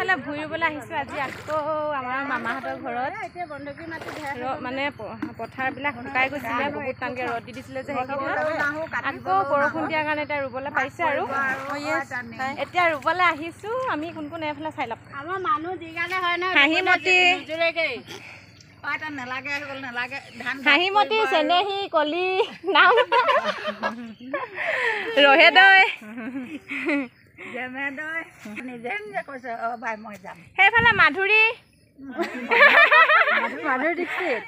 এইফালে ভুঁই ৰুবলৈ আহিছোঁ আজি আকৌ আমাৰ মামাহঁতৰ ঘৰত। মানে পথাৰবিলাক শুকাই গৈছিলে, বহুত টানকৈ ৰ'দ দি দিছিলে যে সেইকেইদিনত। আকৌ বৰষুণ দিয়াৰ কাৰণে এতিয়া ৰুবলৈ পাৰিছে আৰু এতিয়া ৰুবলৈ আহিছোঁ আমি। কোন কোন এইফালে চাই লওক। হাঁহিমতি, হাঁহিমতি, চেনেহী, কলি, নাম ৰহেদৈ, সেইফালে মাধুৰী, মাধুৰী দীক্ষিত।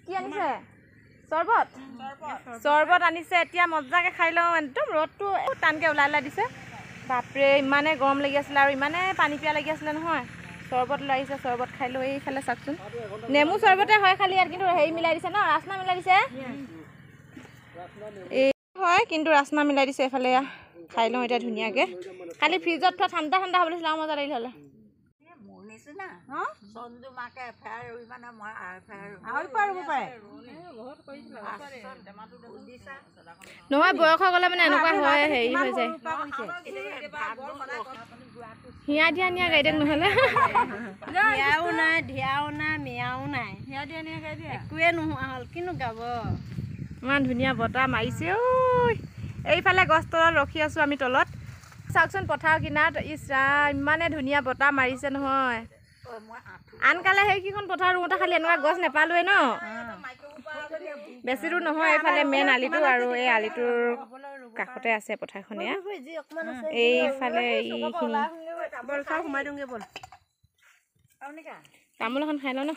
কি আনিছে? চৰ্বত, চৰ্বত আনিছে। এতিয়া মজাকে খাই লওঁ। একদম ৰ'দটো টানকে ওলাই ওলাই দিছে। বাপৰে, ইমানে গৰম লাগি আছিলে আৰু ইমানে পানী পিয়া লাগি আছিলে নহয়। চৰ্বত লৈ আহিছে, চৰ্বত খাই লৈ। এইফালে চাওকচোন, নেমু চৰ্বতে হয় খালি ইয়াত কিন্তু হেৰি মিলাই দিছে ন, ৰাচনা মিলাই দিছে। এই হয় কিন্তু ৰাচনা মিলাই দিছে। এইফালে খাই লওঁ এতিয়া ধুনীয়াকৈ। খালি ফ্ৰিজত থোৱা ঠাণ্ডা ঠাণ্ডা হ'ব লাগিছিলে আৰু মজা লাগিল হ'লে। নহয়, বয়স হৈ গ'লে মানে এনেকুৱা হয়, হেৰি হৈ যায়। হিয়া দিয়া নিয়া গাড়ী দিয়ক নহ'লে। হিয়াও নাই, ধিয়াও নাই, মিয়াও নাই, একোৱে নোহোৱা হ'ল, কিনো গাব। ইমান ধুনীয়া বতাহ মাৰিছে ঐ। এইফালে গছ তলত ৰখি আছোঁ আমি তলত। চাওকচোন পথাৰৰ কিনাৰত, ইছ ৰাম, ইমানে ধুনীয়া বতাহ মাৰিছে নহয়। আনকালে সেইকেইখন পথাৰ ৰুওঁতে খালি এনেকুৱা গছ নেপালোৱে ন। বেছি দূৰ নহয়, এইফালে মেইন আলিটো আৰু এই আলিটোৰ কাষতে আছে পথাৰখন। এয়া এইফালে এইখিনি। তামোল এখন খাই লওঁ ন।